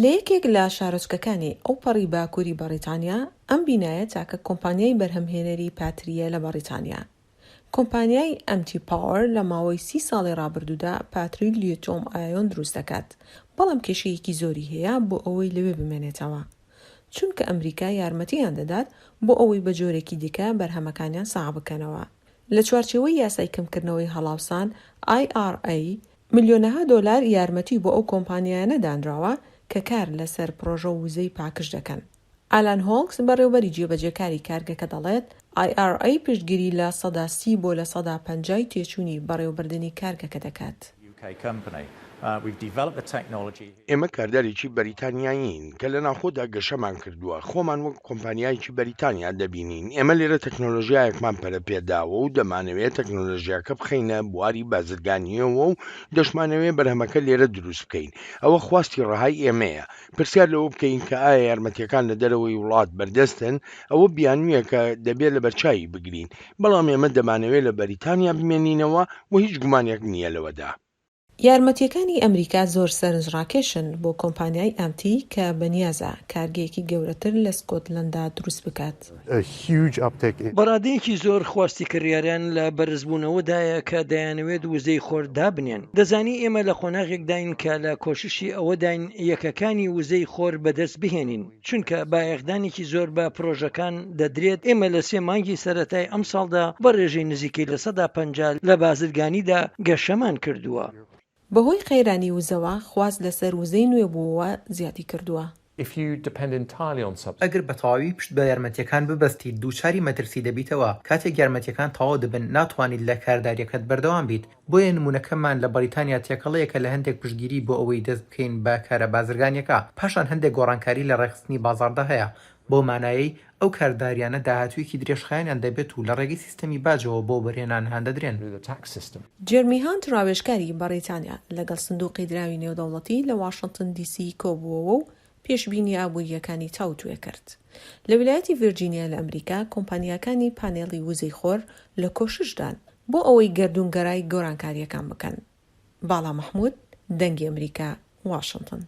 لە یەکێک لە شارۆچکەکانی ئەوپەڕی باکووری بەڕیتانیا، ئەم بینایە تاکە کۆمپانیای بەرهەمهێنەری پاترییە لە بەڕیتانیا. کۆمپانیای ئەمتی پاوەر لە ماوەی سی ساڵی ڕابردوودا پاتری لیتۆم ئایۆن دروست دەکات، بەڵام کێشەیەکی زۆری هەیە بۆ ئەوەی لەوێ بمێنێتەوە. چونکە ئەمریکا یارمەتییان دەدات بۆ ئەوەی بە جۆرێکی دیکە بەرهەمەکانیان ساغ بکەنەوە. لە چوارچێوەی یاسای کەمکردنەوەی هەڵاوسان، IRA، ملیۆنەها دۆلار یارمەتی بۆ ئەو کۆمپانیایانە دانراوە کە کار لەسەر پڕۆژە و وزەی پاکژ دەکەن. ئالان هۆڵکس، بەڕێوبەری جێبەجێکاری کارگەکە دەڵێت، IRA پشتگیری 30% بۆ 50% ی تێچوونی بەڕێوەبردنی کارگەکە دەکات. ئێمە کاردارێکی بەریتانیایین کە لە ناوخۆدا گەشەمان کردووە، خۆمان وەک کۆمپانیایەکی بەریتانیا دەبینین، ئێمە لێرە تەکنۆلۆژیایەکمان پەرەپێداوە و دەمانەوێت تەکنۆلۆژیاکە بخەینە بواری بازرگانییەوە و دەشمانەوێت بەرهەمەکە لێرە دروست بکەین، ئەوە خواستی ڕەهای ئێمەیە. پرسیار لەوە بکەین کە ئایا یارمەتییەکان لە دەرەوەی وڵات بەردەستن، ئەوە بیانوویەکە دەبێت لەبەرچاوی بگرین، بەڵام ئێمە دەمانەوێت لە بەریتانیا بمێنینەوە و هیچ گومانێک نییە لەوەدا. یارمەتییەکانی ئەمریکا زۆر سەرنجڕاکێشن بۆ کۆمپانیای ئەمتی کە بەنیازە کارگەیەکی گەورەتر لە سکۆتلەندا دروست بکات. بە ڕادەیەکی زۆر خواستی کڕیاران لە بەرزبوونەوەدایە کە دەیانەوێت وزەی خۆر دابنێن. دەزانی ئێمە لە قۆناغێکداین کە لە کۆششی ئەوەداین یەکەکانی وزەی خۆر بەدەست بهێنین، چونکە بایەخدانێکی زۆر بە پرۆژەکان دەدرێت، ئێمە لە سێ مانگی سەرەتای ئەمساڵدا بە ڕێژەی نزیکەی 50% لە بازرگانیدا گەشەمان کردووە. بەهۆی قەیرانی وزەوە خواست لەسەر وزەی نوێبووەوە زیادی کردووە. ئەگەر بە تەواوی پشت بە یارمەتییەکان ببەستیت، دووچاری مەترسی دەبیتەوە. کاتێک یارمەتییەکان تەواو دەبن، ناتوانیت لە کاردارییەکەت بەردەوام بیت. بۆیە نموونەکەمان لە بەریتانیا تێکەڵەیەکە لە هەندێک پشتگیری بۆ ئەوەی دەست بکەین بە کارە بازرگانییەکە. پاشان هەندێک گۆڕانکاری لە ڕێکخستنی بازاڕدا هەیە، بەو مانایەی ئەو کاردارییانە داهاتوویەکی درێژخایەنیان دەبێت و لە ڕێگەی سیستەمی باجەوە بۆ وەبەرهێنان هاندەدرێن. جێرمی هانت ڕاوێژکاری بەڕیتانیا لەگەڵ سندوقی دراوی نێودەوڵەتی لە واشنتن دی سی کۆبووەوە و پێشبینییە ئابوورییەکانی تاوتوێ کرد. لە ویلایەتی ڤێرجینیا لە ئەمریکا کۆمپانیاکانی پانێڵی وزەی خۆر لە کۆششدان بۆ ئەوەی گەردوونگەرای گۆرانکارییەکان بکەن. باڵا مەحمود، دەنگی ئەمریکا، واشنتن.